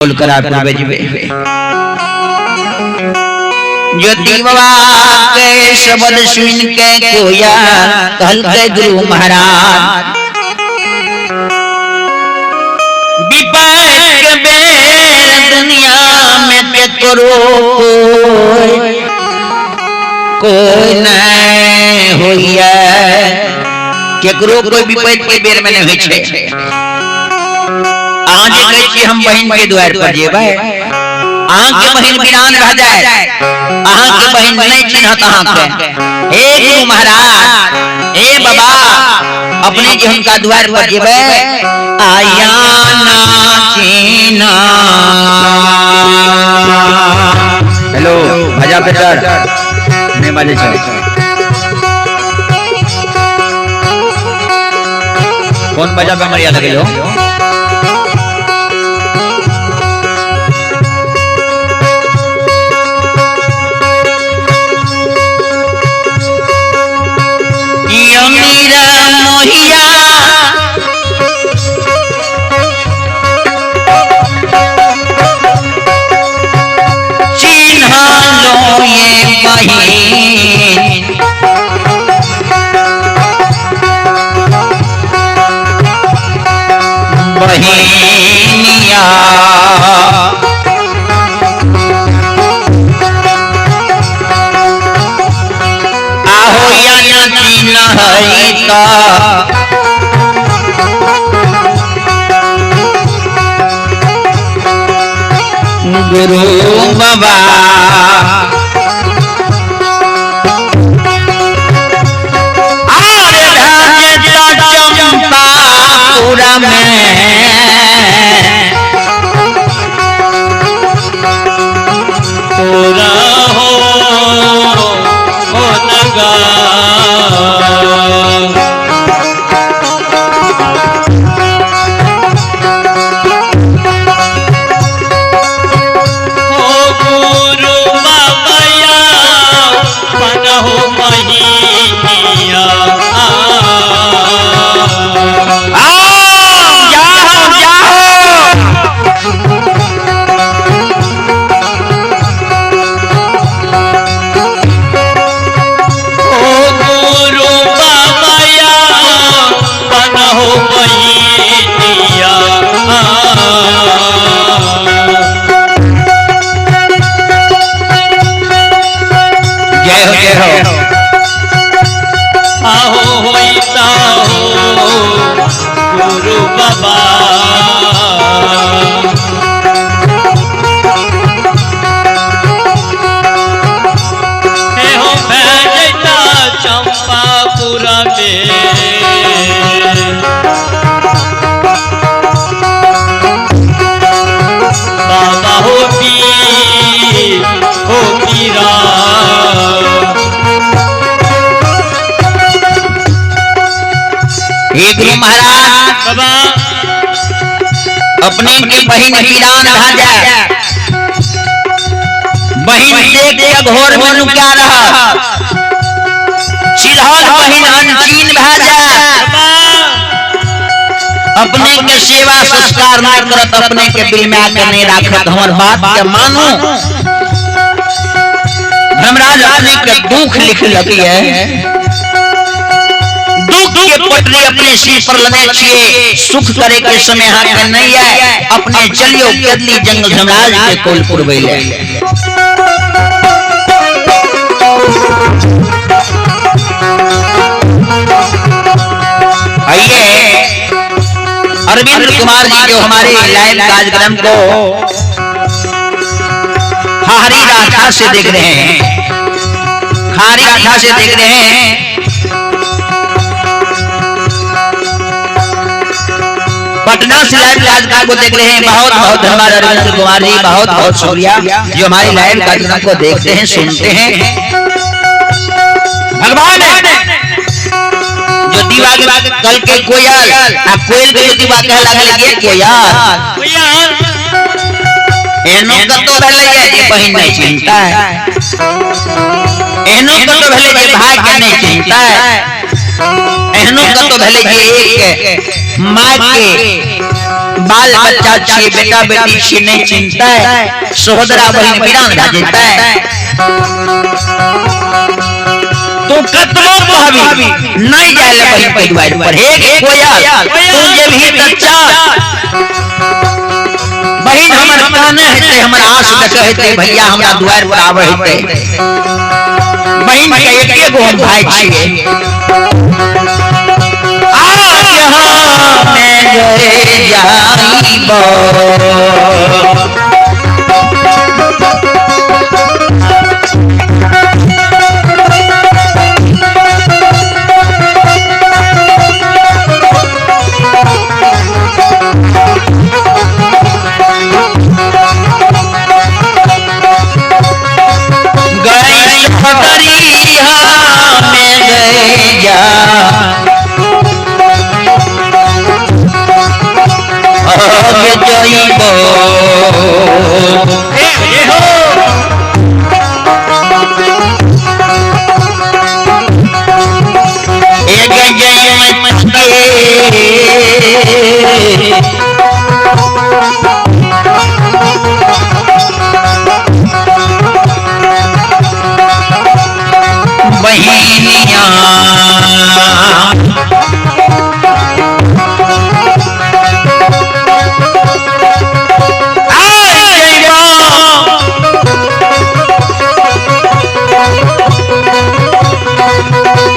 करा पुरबे जेबै। ज्योति बाबा के शब्द सुन के कोया कहलकै गुरु महाराज, विपत के बेर दुनिया में केकरो कोई कोई नहीं होइया। केकरो कोई विपत के बेर में नहीं होइ छै। अहाँ जे कहै छी हम बहिन के द्वार पर जेबै, अहाँ के बहिन वीरान भऽ जाय, अहाँ के बहिन नहीं चिन्हत अहाँ के। हे गुरु महाराज, हे बाबा, अपने जे हुनका द्वार पर जेबै, आया ना चिन्हा। हेलो भजा पेटर नहीं बाजे छै। कौन बजा पे मरिया लगेलो? मोहिया चिन्ह लो ये बहिन, बहिनिया आहो या चिन्ह का गुरु बाबा। आरे चंपापुरा में पूरा हो नगा। जय हो जय हो। आहो होइता हो गुरु बाबा। हे हो भेजता चंपापुरा में, बाबा हो पी हो पीरा। हे गुरु महाराज, बाबा अपने के बहिन वीरान भा जाए, बहिन देख के घोर में नुका रहा, चिन्हल बहिन अनचीन भा जाए, अपने के सेवा संस्कार नहीं करत, अपने के बिल में आके नहीं राखत, हमर बात के मानू। धर्मराज अपने के दुख लिख लगी है, दुख के पटरी अपने सिर पर लने छिए, सुख करे के समय हाथ में नहीं है, अपने चलियो कदली जंगल धर्मराज के कोलपुर बैले। आइए अरविंद कुमार जी जो हमारे लाइव कार्यक्रम को खारी राठा से देख रहे हैं, खारी राठा से देख रहे हैं। पटना से लाइव कार्यक्रम को देख रहे हैं। बहुत बहुत धन्यवाद अरविंद कुमार जी, बहुत बहुत शुक्रिया जो हमारे लाइव कार्यक्रम को देखते हैं, सुनते हैं। भगवान जो दीवा कल के कोयल आ कोयल के जो दीवा कहे लागल ये कोयल एहनो कतो भेलै जे बहिन नहीं चिन्हता है, एहनो कतो भेलै जे भाई के नहीं चिन्हता है, एहनो कतो भेलै जे एक माँ के बाल बच्चा छी बेटा बेटी छी नहीं चिंता है सहोदरा बहिन वीरान भए जेतै। तू कतबो कहबी नहीं जाय ले बहिन के द्वार पर। हे कोयल तू जेबही त चल, बहिन हमर काने हेतै, हमर आस देखे हेतै, भैया हमरा द्वार पर आबै हेतै। बहिन के एके गो हम भाई छियै। आज हमें गए जाइबो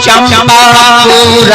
चंपापुरा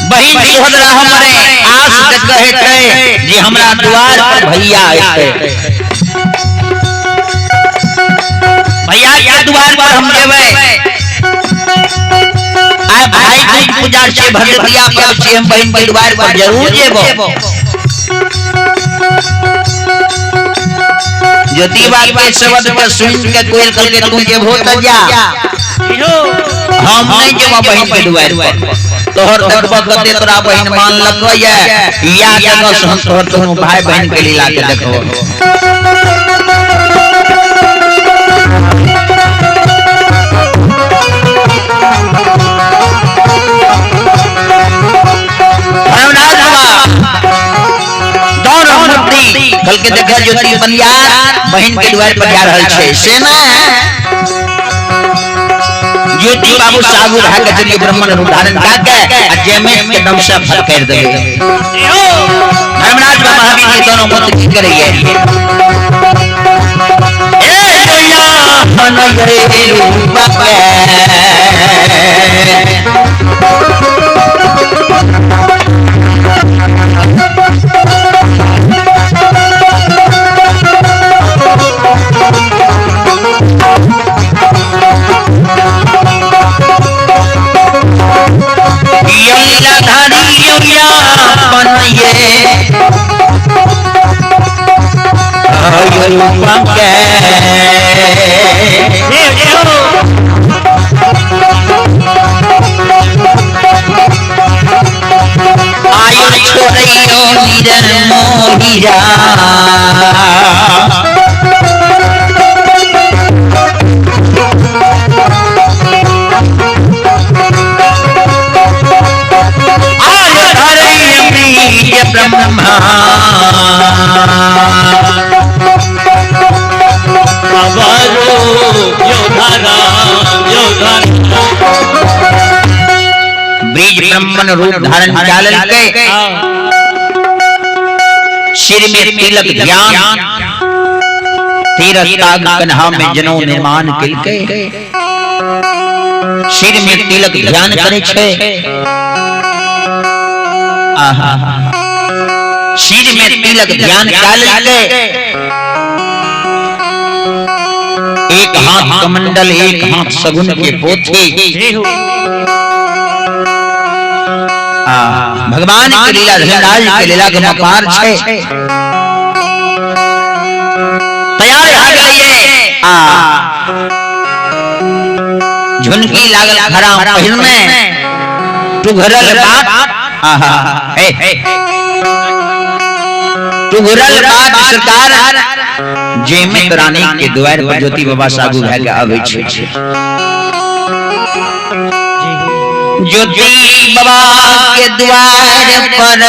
बहिन सोहदरा हमारे आस कहे थे जे हमरा द्वार पर भैया आते, भैया के द्वार पर हम जेबै। आय भाई दूज पूजा से भगवतिया पर से हम बहिन के द्वार पर जरूर जेबो। ज्योति बात के शब्द के सुन के कोयल कह के तू जेबो त जा, हम नहीं जेबो बहिन के द्वार पर। तोहर देखबो कते तोरा बहिन मान लको या जगह से हम तोहर दोनों भाई बहन के लीला के देखबो। धर्मराज बाबा दौड़ मूर्ति कल के देख ज्योति बनियार बहिन के द्वार पर जा रहल छै। सेना ज्योति बाबू सागु भा के चलिए ब्राह्मण रूप धारण का के आ जेमे के दम से फट कर देबे। धर्मराज बाबा महावीर के दोनों मत की करैए। ए जोया मन रे रूप पे आयु छोड़िया हीरा। ब्रह्मा ब्रिज ब्राह्मण रूप धारण चालल के सिर में तिलक ध्यान 13 ताग कन्हा में जनौ निर्माण केलकै। सिर में तिलक ध्यान करे छे। आहा सिर में तिलक ध्यान चालल के एक हाथ कमंडल एक हाथ सगुन के पोथी। भगवान के लीला धर्मराज के लीला के अपार छे। तैयार भऽ गेलिए आ झुनकी लागल खरा पहिर में टुघरल बात। आहा हे टुघरल बात सरकार जेमित रानी के द्वार पर ज्योति बाबा सागु भए के आबै छै। ज्योति बाबा के द्वार पर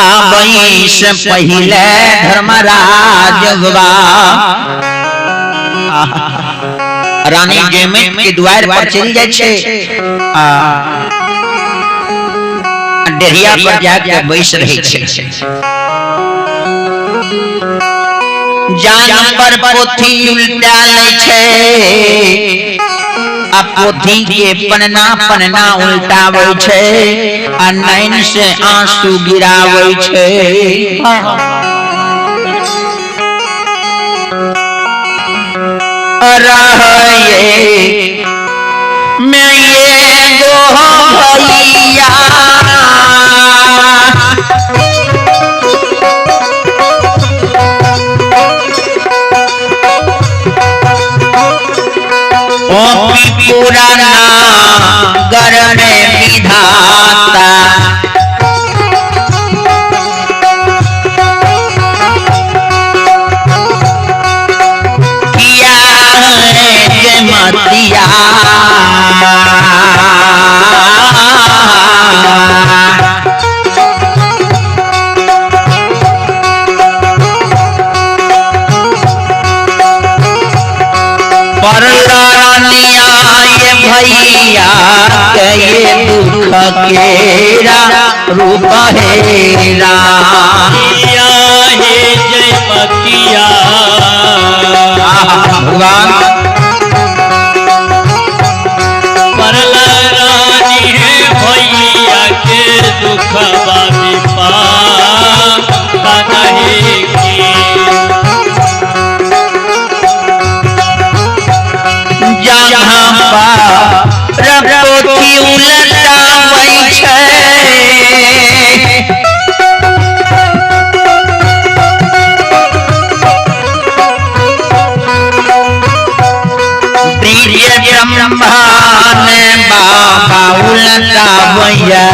आबै से पहिले धर्मराज बाबा रानी जेमित के द्वार पर चलि जाइ छै आ डेढ़िया पर जाके बैस रहै छै। जान पर पोथी उल्टा लै छै आ पोथी के पन्ना पन्ना उल्टाबै छै आ नैन से आंसू गिराबै छै। रहे मैं ये गो भैया पुराना गरण विधाता किया जमतिया। भैया के दुख केरा रूप हेरा हे जय मतिया। भगवान परल रानी है भैया के दुख बाबी पा नहीं की जहाँ पर पोथी उलटाबै छै ब्रिज ब्रह्मान बाबा उलटाबैया।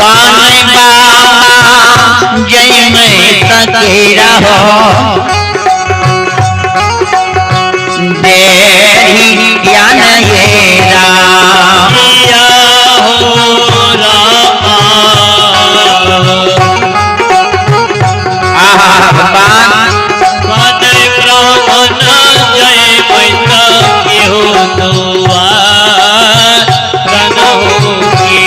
कान बाबा जय में तकेरा हो देरी ज्ञान ये राम हो रामा। आहा भगवान ब्राह्मण जय मैता के हो दुआर की।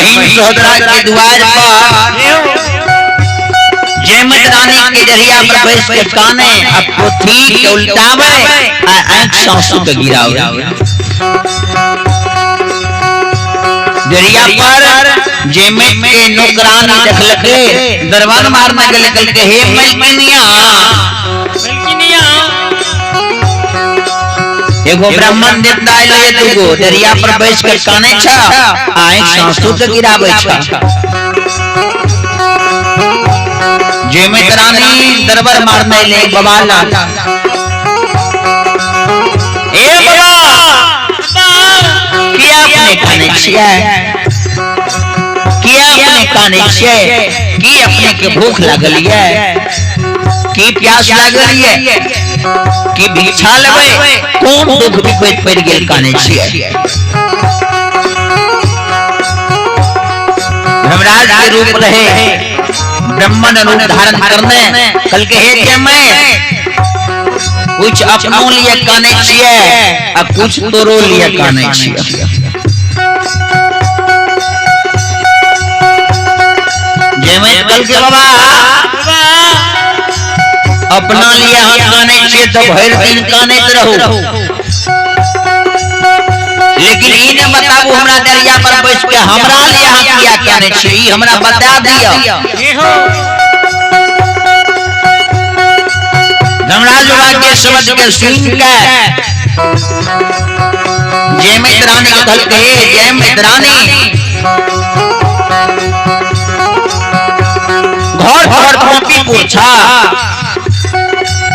बहिन सहोदरा के द्वार पर जयमत रानी के जरिया पर बैठ के काने आ पोथी के उल्टावे आ आंख सासू के गिरावे। जरिया पर जयमत के नौकरानी देखलके दरबार मारने के कहलके हे मलकिनिया मलकिनिया एगो ब्राह्मण देवता आइलो ये दूगो दरिया पर बैठ के काने छ आंख सासू के गिरावे छ। जयमत रानी दरबार मारने ले बाबा ला ए बाबा किया अपने काने छियै किया अपने काने छियै की अपने के भूख लागल ये की प्यास लागल ये की भिक्षा लेबै कोन दुख विपत पड़ गेल काने छियै। धर्मराज के रूप रहे ब्राह्मण रूप धारण करने कल के हे जयमत कुछ अपनों लिए काने छियै आ कुछ तोरो लिए काने छियै। जयमत कल के बाबा अपना लिए हम काने छियै तो भरि दिन कानैत रहू लेकिन ई ने बताबू हमरा दरिया पर बैस के हमरा लिए अहाँ किया कानै छियै ई हमरा बता दिअ। धर्मराज बाबा के शब्द के सुन के जयमत रानी के कहलकै हे जयमत रानी घर घर कॉपी पूछा।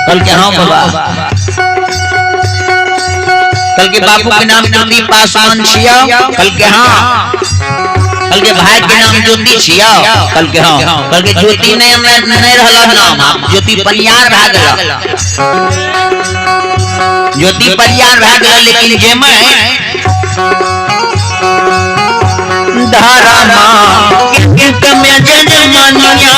कल के हाँ बाबा कल के बापू के नाम ज्योति पासवान छिया कल के हाँ कल के भाई के नाम ज्योति छिया कल के हाँ कल के ज्योति नहीं नहीं रहल नाम ज्योति परियार भा गेल ज्योति परियार भा गेल लेकिन जे मैं धारा मां में जनमनिया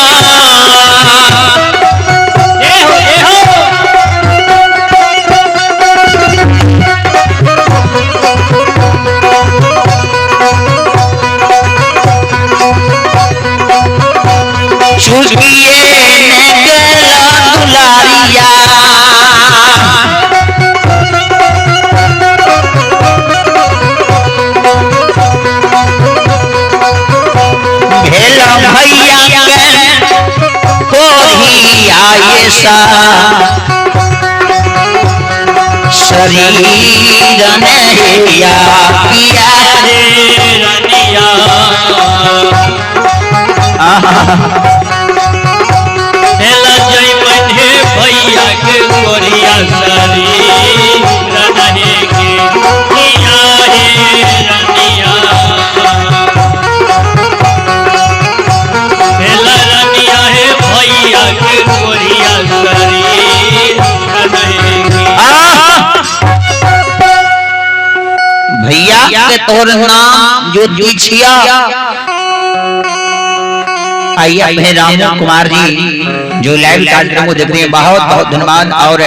चुकिए ने गला दुलारिया भेल भैया के कोही आए सा शरीर नहिया पिया रे रनिया भैया के गोरिया शरीर रने के किया हे रनिया भेला रनिया हे भैया के गोरिया शरीर रने के। भैया के तोर नाम ज्योति छिया। आइए अपने रामू कुमार जी जो लाइव कार्यक्रम को देख रहे हैं बहुत बहुत धन्यवाद। और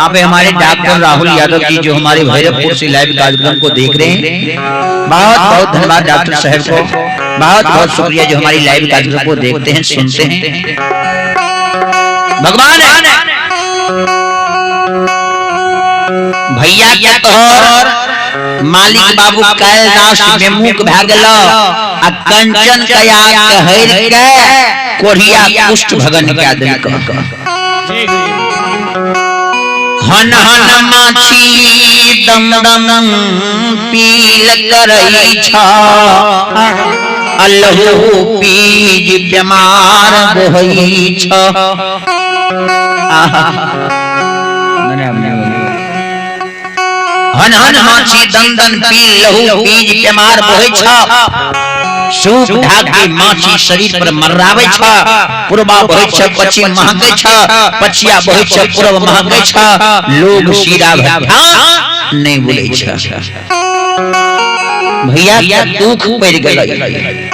आप हमारे डॉक्टर राहुल यादव जी जो हमारे भैरवपुर से लाइव कार्यक्रम को देख रहे हैं बहुत बहुत धन्यवाद डॉक्टर साहब को बहुत बहुत शुक्रिया जो हमारी लाइव कार्यक्रम को देखते हैं सुनते हैं। भगवान भैया के तोहर मालिक बाबू कैलाश बेमुख भए गेल आ कंचन कया के हरि के कोढ़िया कुष्ठ भगन के देलक। हन हन माछी दम दम पील करई छ अल्हू पीज बीमार होई छ। हन हन माछी दन दन पी लहू पीज बीमार होई छ सूप ढाकी माछी शरीर पर मर्रावे छ पूर्वा बहै छ पश्चिम महकै छ पछिया बहै छ पूर्व महकै छ लोग सीरा भट्ठा नहीं बोलै छ। भैया के दुख पड़ गेलै।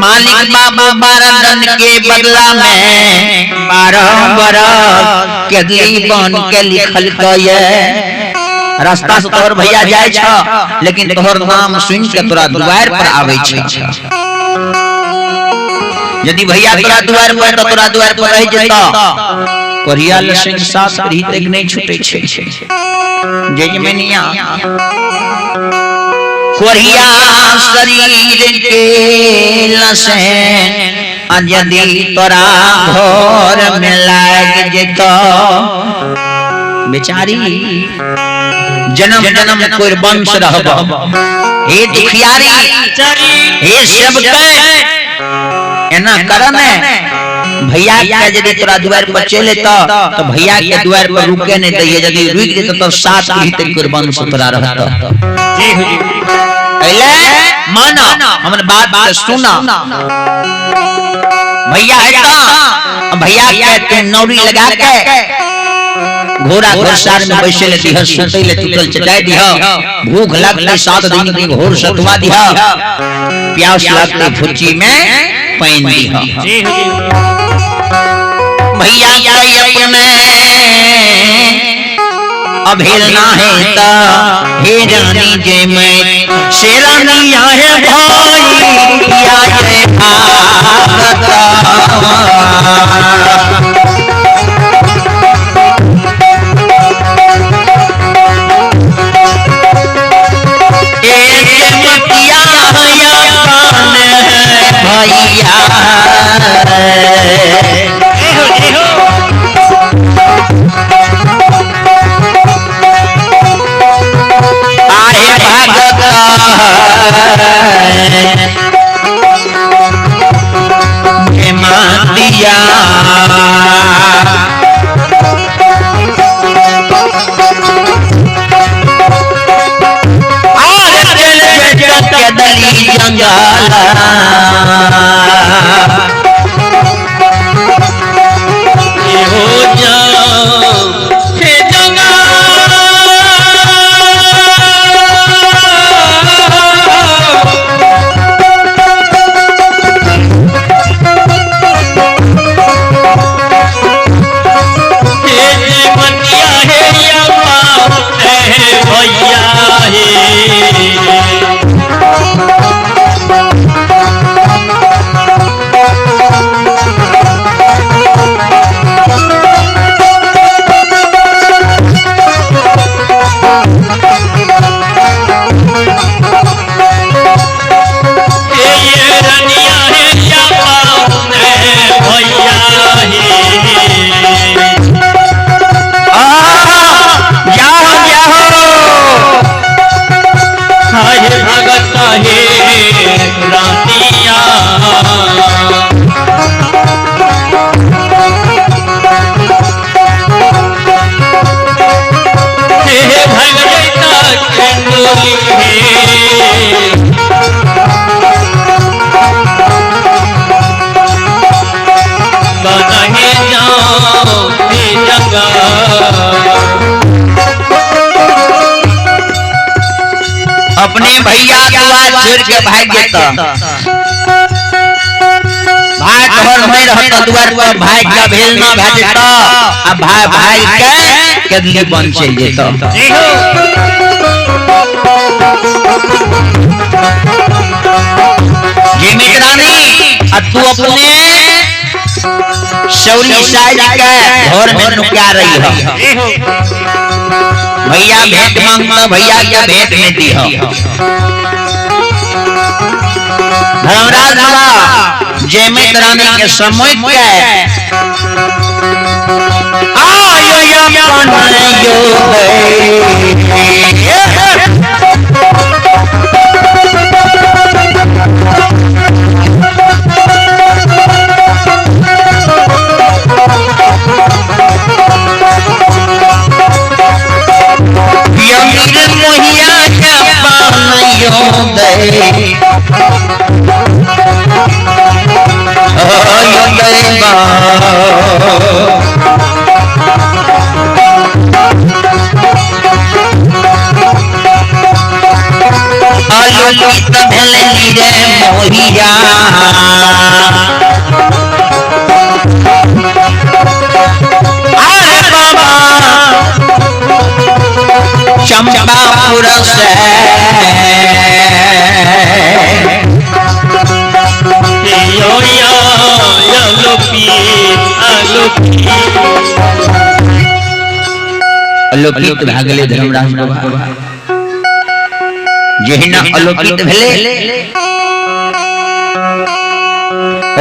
मालिक बाबा 12 दन के बदला में 12 बरस कैदी बन के लिखल ये। रास्ता से तोहर भैया जाय छ, लेकिन तोहर नाम सुन के तोरा द्वार पर आवे छ। यदि भैया तोरा द्वार पर त तोरा द्वार पर रह जेता। कोरिया लसिंग सात रही तक नहीं छूटे छे। जजमनिया कोरिया शरीर के लसे यदि तोरा घर में लाग जेता। बेचारी जन्म जन्म कोई वंश रहब। हे दुखियारी, हे सबके एना कर ने भैया के यदि तोरा द्वार पर चले तो भैया के द्वार पर रुके नहीं दैये। यदि रुक जेत तो सात पीढ़ी तक कोई वंश तोरा रहत। जी हुजूर। अइले माना हमर बात के सुना। भैया है तो भैया के तू नौरी लगा के घोड़ा घोड़सार में बैसे ले दिह, सुतै ले टूटल चटाई दिह, भूख लगले 7 दिन के घोर सतुआ दिह, प्यास लगले फुच्ची में पानी दिह। जी हुजूर। भैया के अपने अभेलना है ता हे रानी जे मैं शेरानिया है भाई या जय भागता। भैया आहे भगत मातिया दली जंगाला। हो जाओ हे जंगाला। हे जीवनिया हे अम्मा हे भैया हे। अपने भैया दुआर छोड़ के भाग जेता। भाई तोहर नहीं रहता दुआर पर, भाई का भेल ना भा जेता आ भाई भाई के केदली बन चल जेता। जी मित्रानी आ तू अपने शौरी साइज के घर में नुका रही हो। भैया भेंट मांगता भैया के भेंट नहीं दी हो। धर्मराज बाबा जयमित रानी के समय के आयो अपन योग आलोकित भेलनि रे मोहिया। अरे बाबा चंपापुर से। यो यो आलोपी आलोपी। अलोपित भए गेलै धर्मराज बाबा। जहिना अलोपित भेलै,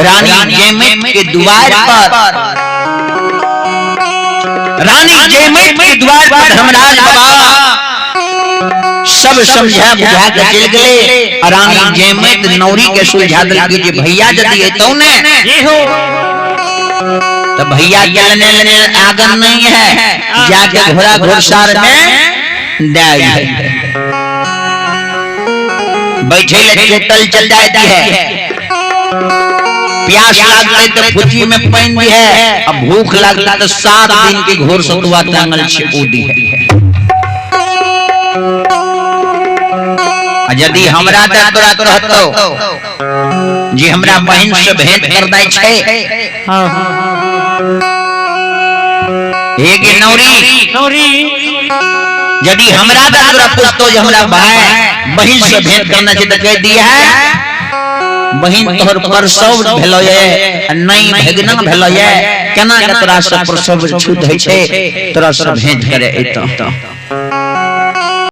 रानी जयमति के द्वार पर, रानी जयमति के द्वार पर धर्मराज बाबा सब समझा बुझा के चल गए। रानी जयमति नौरी के सुलझा देलकै जे भैया यदि एतौ ने तो भैया चलने लेने आंगन नहीं है, जाके घोड़ा घोड़सार में दे है, बैठे ले चोटल चल जाती है, प्यास लागते तो फुची में पानी दी है, अब भूख लागते तो 7 दिन के घोर सतुआ टांगल छे ओ दी है। यदि हमरा तोरा रहतो जे हमरा बहिन से भेंट करनाइ छै, हे गे नौरी, नौरी, यदि हमरा तोरा पूछतो जे हमरा भाई बहिन से भेंट करना छै त कह दिया है बहिन तोहर प्रसव भेलो ये नहीं भगना भेलो ये, केना के तोरा से प्रसव छूत होइ छै, तोरा से भेंट करे एतो।